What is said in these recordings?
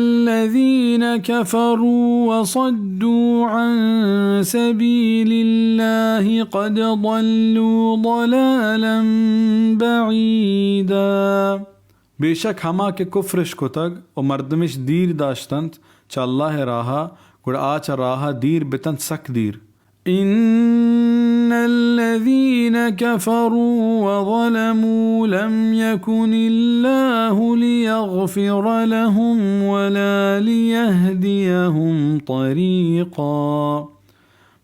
الذين كفروا وصدوا عن سبيل الله قد ضلوا ضلالا بعيدا۔ بے شک ہما کہ کفرش کتگ و مردمش دیر داشتنت چہ اللہ ءِ راہا، گڑا آ چہ راہا دیر بتنت سک دیر۔ إن الذين كفروا وظلموا لم يكن الله ليغفر لهم ولا ليهديهم طريقا۔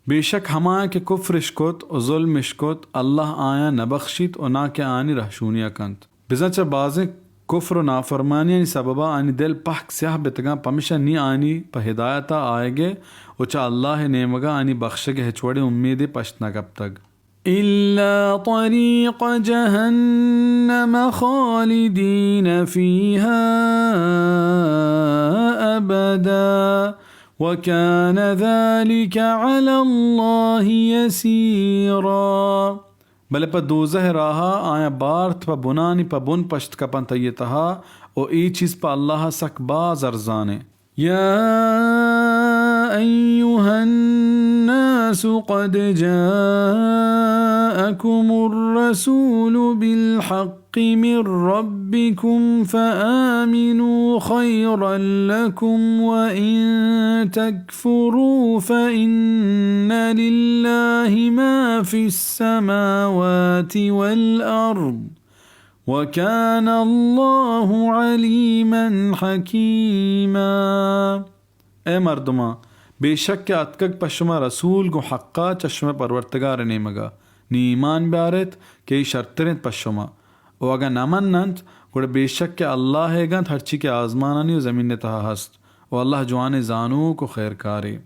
بے شک ہمایاں کہ کفرش کت و ظلمش کت، اللہ آیاں نہ بخشیت و نا کہ آنی رہشونیا کنت۔ بزاں چہ بازیں کفر و نافرمانیانی سببا آنی دل پہک سیاہ بتگاں، پمشا نی آنی پہ ہدایتا آیگے و چہ اللہ ءِ نیمگا آنی بخشگ ءِ ہچ وڑیں امیدے پشت نہ کپتگ۔ إلا طريق جهنم خالدين فيها أبدا وكان ذلك على الله يسيرا۔ بلے پہ دوزہ ءِ راہا آیاں بارت پہ بنانی پہ بن پشت کپنت آئی ءِ تہا، و اے چیز پہ اللہ ءَ سک باز ارزان ایں۔ يا أيها الناس قد جاءكم الرسول بالحق من ربكم فآمنوا خيرا لكم وإن تكفروا فإن لله ما في السماوات والأرض وكان الله عليما حكيما۔ اے مردماں، بے شک کہ اتکگ پہ شما رسول گوں حقا چہ شمئے پرورتگار ءِ نیمگا، نی ایمان بیاریت کہ اے شرتر انت پہ شما، و اگاں نہ مننت، گڑا بے شک کہ اللہ ئیگ انت ہرچی کہ آزمانانی و زمین ءِ تہا ہست، و اللہ جوانیں زانوک و خیرکارے۔